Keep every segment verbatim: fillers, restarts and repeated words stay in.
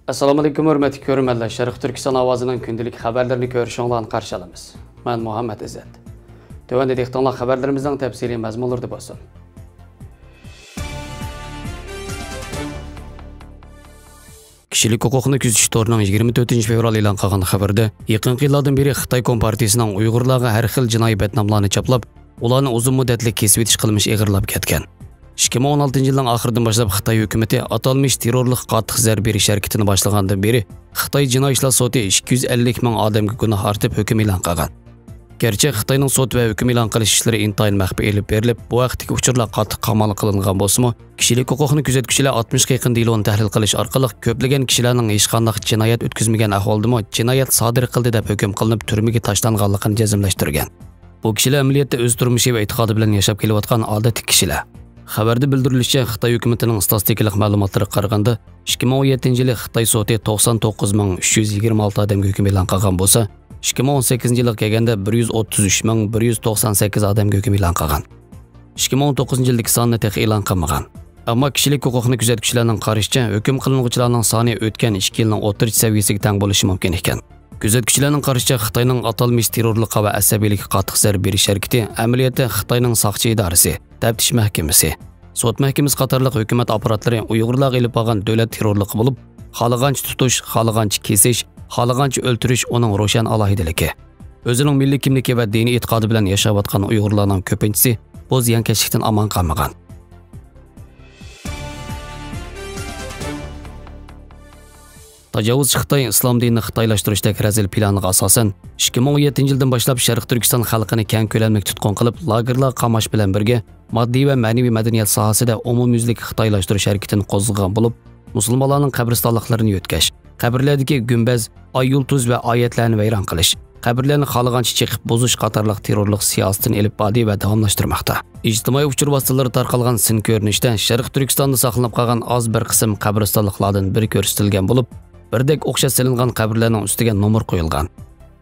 ئەسسالامۇئەلەيكۇم، ھۆرمەتلىك كۆرۈرمەنلەر. شەرقىي تۈركىستان ئاۋازىنىڭ كۈندىلىك خەۋەرلىرىنى كۆرۈشۈڭلارنى قارشى ئالىمىز. مەن مۇھەممەد ئىززەت. تۆۋەندە دىققىتىڭلار خەۋەرلىرىمىزنىڭ تەپسىلىي مەزمۇنلىرىدا بولسۇن. كىشىلىك ھوقۇقنى كۆزىتىش تورىنىڭ يىگىرمە تۆتىنچى فېۋرال ئېلان قىلغان خەۋىرىدە، يېقىنقى يىللاردىن بېرى خىتاي كومپارتىيىسىنىڭ ئۇيغۇرلارغا ھەر خىل جىنايى بەتناملارنى چاپلاپ، ئۇلارنى ئۇزۇن مۇددەتلىك كېسىۋېتىش قىلمىشى ئېغىرلاپ كەتكەن. ئىككى مىڭ ئون ئالتىنچى يىلنىڭ ئاخىرىدىن باشلاپ خىتاي ھۆكۈمىتى ئاتالمىش تېررورلۇق قاتتىق زەربە بېرىش ھەرىكىتىنى باشلىغاندىن بېرى، خىتاي جىنايى ئىشلار سوتى ئىككى يۈز ئەللىك مىڭ ئادەمگە گۇناھ ئارتىپ، ھۆكۈم ئېلان قىلغان. گەرچە خىتاينىڭ سوت ۋە ھۆكۈم ئېلان قىلىش ئىشلىرى ئىنتايىن مەخپىي ئېلىپ بېرىلىپ، بۇ ھەقتىكى ئۇچۇرلار قاتتىق قامال قىلىنغان بولسىمۇ، كىشىلىك ھوقۇقنى كۆزەتكۈچىلەر ئاتمىشقا يېقىن دېلونى تەھلىل قىلىش ئارقىلىق، كۆپلىگەن كىشىلەرنىڭ ھېچقانداق جىنايەت ئۆتكۈزمىگەن ئەھۋالدىمۇ جىنايەت سادىر قىلدى دەپ ھۆكۈم قىلىنىپ، تۈرمىگە تاشلانغانلىقىنى جەزملەشتۈرگەن. بۇ كىشىلەر ئەمەلىيەتتە ئۆز تۇرمۇشى ۋە ئېتىقادى بىلەن ياشاپ كېلىۋاتقان ئادەتتىكى كىشىلەر. خەۋەردە بىلدۈرۈلۈشىچە، خىتاي ھۆكۈمىتىنىڭ ستاتىستىكىلىق مەلۇماتلىرىغا قارىغاندا، ئىككى مىڭ ئون يەتتىنچى يىلى خىتاي سوتى توقسان توققۇز مىڭ ئۈچ يۈز يىگىرمە ئالتە ئادەمگە ھۆكۈم ئېلان قىلغان بولسا، ئىككى مىڭ ئون سەككىزىنچى يىلغا كەلگەندە بىر يۈز ئوتتۇز ئۈچ مىڭ بىر يۈز توقسان سەككىز ئادەمگە ھۆكۈم ئېلان قىلغان. ئىككى مىڭ ئون توققۇزىنچى يىلدىكى ساننى تېخى ئېلان قىلمىغان. ئەمما كىشىلىك ھوقۇقنى كۆزەتكۈچىلەرنىڭ قارىشىچە، ھۆكۈم قىلىنغۇچىلارنىڭ سانى ئۆتكەن ئىككى يىلنىڭ ئوتتۇرىچە سەۋىيەسىگە تەڭ بولۇشى مۇمكىن ئىكەن. كۆزەتكۈچىلەرنىڭ قارىشىچە، خىتاينىڭ ئاتالمىش تېررورلۇققا ۋە ئەسەبىيلىككە قاتتىق زەربە بېرىش ھەرىكىتى ئەمەلىيەتتە خىتاينىڭ ساقچى ئىدارىسى، تەپتىش مەھكىمىسى، سوت مەھكىمىسى قاتارلىق ھۆكۈمەت ئاپپاراتلىرى ئۇيغۇرلارغا ئېلىپ بارغان دۆلەت تېررورلۇقى بولۇپ، خالىغانچە تۇتۇش، خالىغانچە كېسىش، خالىغانچە ئۆلتۈرۈش ئۇنىڭ روشەن ئالاھىدىلىكى. ئۆزىنىڭ مىللىي كىملىكى ۋە دىنىي ئېتىقادى بىلەن ياشاۋاتقان ئۇيغۇرلارنىڭ كۆپىنچىسى بۇ زىيانكەشلىكتىن ئامان قالمىغان. تاجاۋۇزچى خىتاي ئىسلام دىنىنى خىتايلاشتۇرۇشتەك رەزىل پىلانىغا ئاساسەن، ئىككى مىڭ ئون يەتتىنچى يىلدىن باشلاپ شەرقىي تۈركىستان خەلقىنى كەڭ كۆلەملىك تۇتقۇن قىلىپ، لاگېرلارغا قاماش بىلەن بىرگە، ماددىي ۋە مەنىۋى مەدەنىيەت ساھەسىدە ئومۇميۈزلۈك خىتايلاشتۇرۇش ھەرىكىتىنى قوزغىغان بولۇپ، مۇسۇلمانلارنىڭ قەبرىستانلىقلىرىنى يۆتكەش، قەبرىلەردىكى گۈمبەز، ئاي يۇلتۇز ۋە ئايەتلەرنى ۋەيران قىلىش، قەبرىلەرنى خالىغانچە چېقىپ بۇزۇش قاتارلىق تېررورلۇق سىياسىتىنى ئېلىپ باردى ۋە داۋاملاشتۇرماقتا. ئىجتىمائىي ئۇچۇر ۋاسىتىلىرىدا تارقالغان سىن كۆرۈنۈشتە شەرقىي تۈركىستاندا ساقلىنىپ قالغان ئاز بىر قىسىم قەبرىستانلىقلاردىن بىرى كۆرسىتىلگەن بولۇپ، بىردەك ئوخشاش سېلىنغان قەبرىلەرنىڭ ئۈستىگە نومۇر قويۇلغان.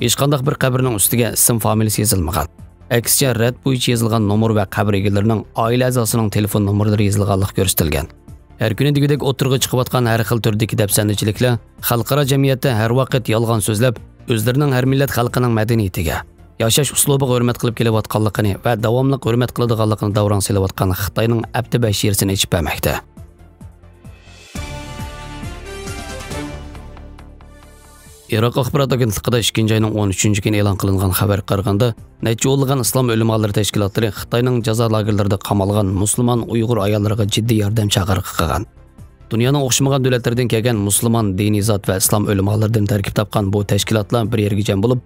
ھېچقانداق بىر قەبرىنىڭ ئۈستىگە ئىسىم فامىلىسى يېزىلمىغان. ئەكسىچە، رەت بويىچە يېزىلغان نومۇر ۋە قەبرە ئىگىلىرىنىڭ ئائىلە ئەزاسىنىڭ تېلېفون نومۇرلىرى يېزىلغانلىقى كۆرسىتىلگەن. ھەر كۈنى دېگۈدەك ئوتتۇرىغا چىقىۋاتقان ھەر خىل تۈردىكى دەپسەندىچىلىكلەر خەلقئارا جەمئىيەتتە ھەر ۋاقىت يالغان سۆزلەپ، ئۆزلىرىنىڭ ھەر مىللەت خەلقىنىڭ مەدەنىيىتىگە، ياشاش ئۇسلۇبىغا ھۆرمەت قىلىپ كېلىۋاتقانلىقىنى ۋە داۋاملىق ھۆرمەت قىلىدىغانلىقىنى داۋراڭ سېلىۋاتقان خىتاينىڭ ئەپتى بەشىرىسىنى ئېچىپ بەرمەكتە. ئىراق ئاخبارات ئاگېنتلىقىدا ئىككىنچى ئاينىڭ ئون ئۈچىنچى كۈنى ئېلان قىلىنغان خەۋەرگە قارىغاندا، نەچچە ئونلىغان ئىسلام ئۆلىمالىرى تەشكىلاتلىرى خىتاينىڭ جازا لاگېرلىرىدا قامالغان مۇسۇلمان ئۇيغۇر ئاياللىرىغا جىددىي ياردەم چاقىرىقى قىلغان. دۇنيانىڭ ئوخشىمىغان دۆلەتلىرىدىن كەلگەن مۇسۇلمان دىنىي زات ۋە ئىسلام ئۆلىمالىرىدىن تەركىب تاپقان بۇ تەشكىلاتلار بىر يەرگە جەم بولۇپ،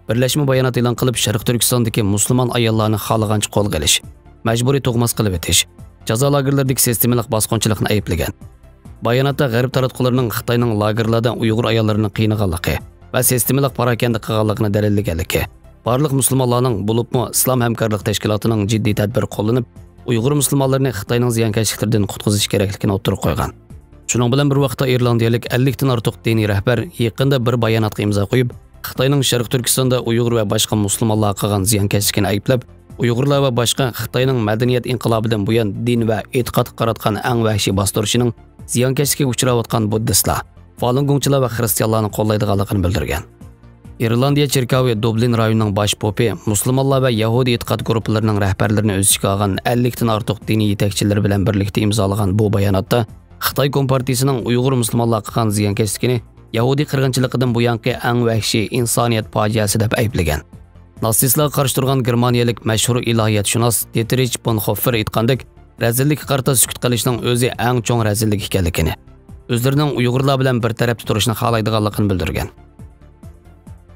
بىرلەشمە بايانات ئېلان قىلىپ، شەرقىي تۈركىستاندىكى مۇسۇلمان ئاياللارنى خالىغانچە قولغا ئېلىش، مەجبۇرىي تۇغماس قىلىۋېتىش، جازا لاگېرلىرىدىكى سىستېمىلىق باسقۇنچىلىقنى ئەيىبلىگەن. باياناتتا غەرب تاراتقۇلىرىنىڭ خىتاينىڭ لاگېرلاردا ئۇيغۇر ئاياللىرىنى قىينىغانلىقى ۋە سىستېمىلىق پاراكەندە قىلغانلىقىنى دەلىللىگەنلىكى، بارلىق مۇسۇلمانلارنىڭ، بولۇپمۇ ئىسلام ھەمكارلىق تەشكىلاتىنىڭ جىددىي تەدبىر قوللىنىپ، ئۇيغۇر مۇسۇلمانلىرىنى خىتاينىڭ زىيانكەشلىكلىرىدىن قۇتقۇزۇش كېرەكلىكىنى ئوتتۇرىغا قويغان. شۇنىڭ بىلەن بىر ۋاقىتتا، ئىرلاندىيەلىك ئەللىكتىن ئارتۇق دىنىي رەھبەر يېقىندا بىر باياناتقا ئىمزا قويۇپ، خىتاينىڭ شەرقىي تۈركىستاندا ئۇيغۇر ۋە باشقا مۇسۇلمانلارغا قىلغان زىيانكەشلىكىنى ئەيىبلەپ، ئۇيغۇرلار ۋە باشقا خىتاينىڭ مەدەنىيەت ئىنقىلابىدىن بۇيان دىن ۋە ئېتىقادقا قاراتقان ئەڭ ۋەھشىي باستۇرۇشىنىڭ زىيانكەشلىككە ئۇچراۋاتقان بۇددىستلار، فالۇنگوڭچىلار ۋە خىرىستىيانلارنى قوللايدىغانلىقىنى بىلدۈرگەن. ئىرلاندىيە چېركاۋى دۇبلىن رايونىنىڭ باش پوپى مۇسۇلمانلار ۋە يەھۇدىي ئېتىقاد گۇرۇپپىلىرىنىڭ رەھبەرلىرىنى ئۆز ئىچىگە ئالغان ئەللىكتىن ئارتۇق دىنىي يېتەكچىلىرى بىلەن بىرلىكتە ئىمزالىغان بۇ باياناتتا، خىتاي كومپارتىيىسىنىڭ ئۇيغۇر مۇسۇلمانلارغا قىلغان زىيانكەشلىكىنى يەھۇدىي قىرغىنچىلىقىدىن بۇيانقى ئەڭ ۋەھشىي ئىنسانىيەت پاجىئەسى دەپ ئەيىبلىگەن. ناتسىستلارغا قارشى تۇرغان گېرمانىيەلىك مەشھۇر ئىلاھىيەتشۇناس دىترىچ بونخوففېر ئېيتقاندەك، رەزىللىككە قارىتا سۈكۈت قىلىشنىڭ ئۆزى ئەڭ چوڭ رەزىللىك ئىكەنلىكىنى، ئۆزلىرىنىڭ ئۇيغۇرلار بىلەن بىر تەرەپتە تۇرۇشنى خالايدىغانلىقىنى بىلدۈرگەن.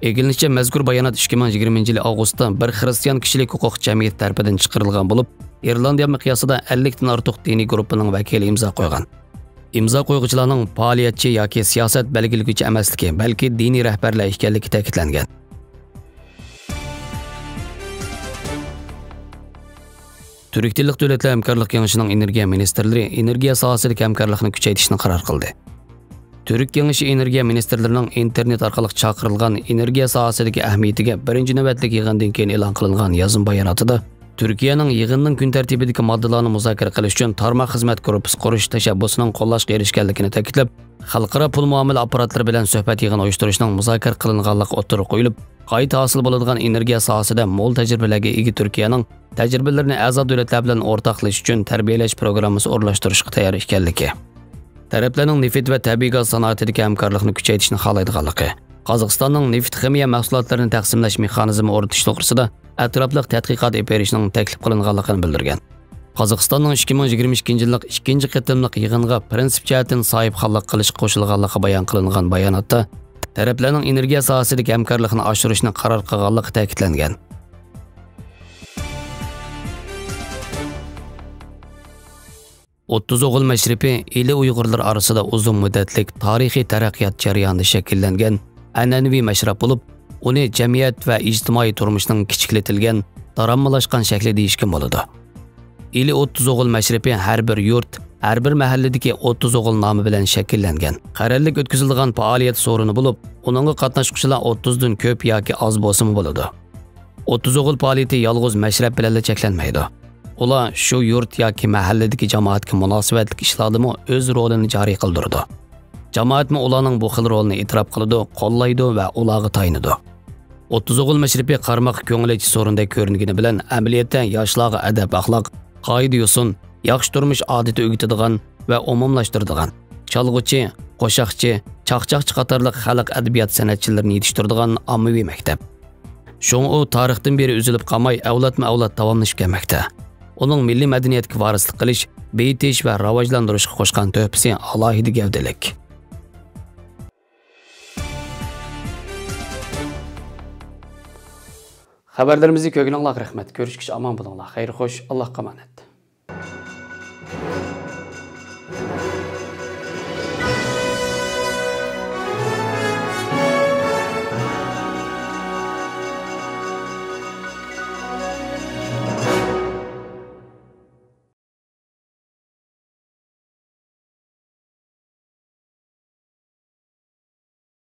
ئىگىلىنىشىچە، مەزكۇر بايانات ئىككى مىڭ يىگىرمىنچى يىلى ئاۋغۇستتا بىر خىرىستىيان كىشىلىك ھوقۇق جەمئىيىتى تەرىپىدىن چىقىرىلغان بولۇپ، ئىرلاندىيە مىقياسىدا ئەللىكتىن ئارتۇق دىنىي گۇرۇپپىنىڭ ۋەكىلى ئىمزا قويغان. ئىمزا قويغۇچىلارنىڭ پائالىيەتچى ياكى سىياسەت بەلگىلىگۈچى ئەمەسلىكى، بەلكى دىنىي رەھبەرلەر ئىكەنلىكى تەكىتلەنگەن. تۈرك تىللىق دۆلەتلەر ھەمكارلىق كېڭىشىنىڭ ئېنېرگىيە مىنىستىرلىرى ئېنېرگىيە ساھەسىدىكى ھەمكارلىقنى كۈچەيتىشنى قارار قىلدى. تۈرك كېڭىشى ئېنېرگىيە مىنىستىرلىرىنىڭ ئىنتېرنېت ئارقىلىق چاقىرىلغان ئېنېرگىيە ساھەسىدىكى ئەھمىيىتىگە بىرىنچى نۆۋەتلىك يىغىندىن كېيىن ئېلان قىلىنغان يازما باياناتىدا، تۈركىيەنىڭ يىغىننىڭ كۈن تەرتىبىدىكى ماددىلارنى مۇزاكىرە قىلىش ئۈچۈن تارماق خىزمەت گۇرۇپپىسى قۇرۇش تەشەببۇسىنىڭ قوللاشقا ئېرىشكەنلىكىنى تەكىتلەپ، خەلقئارا پۇل مۇئامىلە ئاپپاراتلىرى بىلەن سۆھبەت يىغىنى ئۇيۇشتۇرۇشنىڭ مۇزاكىرە قىلىنغانلىقى ئوتتۇرىغا قويۇلۇپ، قايتا ھاسىل بولىدىغان ئېنېرگىيە ساھەسىدە مول تەجرىبىلەرگە ئىگە تۈركىيەنىڭ تەجرىبىلىرىنى ئەزا دۆلەتلەر بىلەن ئورتاقلىشىش ئۈچۈن تەربىيەلەش پروگراممىسى ئورۇنلاشتۇرۇشقا تەييار ئىكەنلىكى، تەرەپلەرنىڭ نېفىت ۋە تەبىئىي گاز سانائىتىدىكى ھەمكارلىقنى كۈچەيتىشنى خالايدىغانلىقى، قازاقىستاننىڭ نېفىت خىمىيە مەھسۇلاتلىرىنى تەقسىملەش مېخانىزمى ئورنىتىش توغرىسىدا ئەتراپلىق تەتقىقات ئېلىپ بېرىشنىڭ تەكلىپ قىلىنغانلىقىنى بىلدۈرگەن. قازاقىستاننىڭ ئىككى مىڭ يىگىرمە ئىككىنچى يىللىق ئىككىنچى قېتىملىق يىغىنغا پىرىنسىپ جەھەتتىن ساھىبخانلىق قىلىشقا قوشۇلغانلىقى بايان قىلىنغان باياناتتا، تەرەپلەرنىڭ ئېنېرگىيە ساھەسىدىكى ھەمكارلىقنى ئاشۇرۇشنى قارار قىلغانلىقى تەكىتلەنگەن. ئوتتۇز ئوغۇل مەشرىپى ئىلى ئۇيغۇرلىرى ئارىسىدا ئۇزۇن مۇددەتلىك تارىخىي تەرەققىيات جەريانىدا شەكىللەنگەن ئەنئەنىۋى مەشرەپ بولۇپ، ئۇنى جەمئىيەت ۋە ئىجتىمائىي تۇرمۇشنىڭ كىچىكلىتىلگەن، تاراممىلاشقان شەكلى دېيىشكە بولىدۇ. ئىلى ئوتتۇز ئوغۇل مەشرىپى ھەر بىر يۇرت، ھەر بىر مەھەللىدىكى ئوتتۇز ئوغۇل نامى بىلەن شەكىللەنگەن قەرەللىك ئۆتكۈزۈلىدىغان پائالىيەت سورۇنى بولۇپ، ئۇنىڭغا قاتناشقۇچىلار ئوتتۇزدىن كۆپ ياكى ئاز بولسىمۇ بولىدۇ. ئوتتۇز ئوغۇل پائالىيىتى يالغۇز مەشرەپ بىلەنلا چەكلەنمەيدۇ. ئۇلار شۇ يۇرت ياكى مەھەللىدىكى جامائەتكە مۇناسىۋەتلىك ئىشلاردىمۇ ئۆز رولىنى جارى قىلدۇرىدۇ. جامائەتمۇ ئۇلارنىڭ بۇ خىل رولىنى ئېتىراپ قىلىدۇ، قوللايدۇ ۋە ئۇلارغا تايىنىدۇ. ئوتتۇز ئوغۇل مەشرىپى قارىماققا كۆڭۈل ئېچىش سورۇنىدەك كۆرۈنگىنى بىلەن، ئەمەلىيەتتە ياشلارغا ئەدەپ-ئەخلاق، قائىدە-يوسۇن، ياخشى تۇرمۇش ئادىتى ئۆگىتىدىغان ۋە ئومۇملاشتۇرىدىغان، چالغۇچى، قوشاقچى، چاقچاقچى قاتارلىق خەلق ئەدەبىيات سەنئەتچىلىرىنى يېتىشتۈرىدىغان ئاممىۋى مەكتەپ. شۇڭا ئۇ تارىختىن بېرى ئۈزۈلۈپ قالماي، ئەۋلادمۇ ئەۋلاد داۋاملىشىپ كەلمەكتە. ئۇنىڭ مىللىي مەدەنىيەتكە ۋارىسلىق قىلىش، بېيىتىش ۋە راۋاجلاندۇرۇشقا قوشقان تۆھپىسى ئالاھىدە گەۋدىلىك. خەۋەرلىرىمىزنى كۆرگىنىڭلارغا رەھمەت. كۆرۈشكىچە ئامان بولۇڭلار. خەير خوش، ئاللاھقا ئامانەت.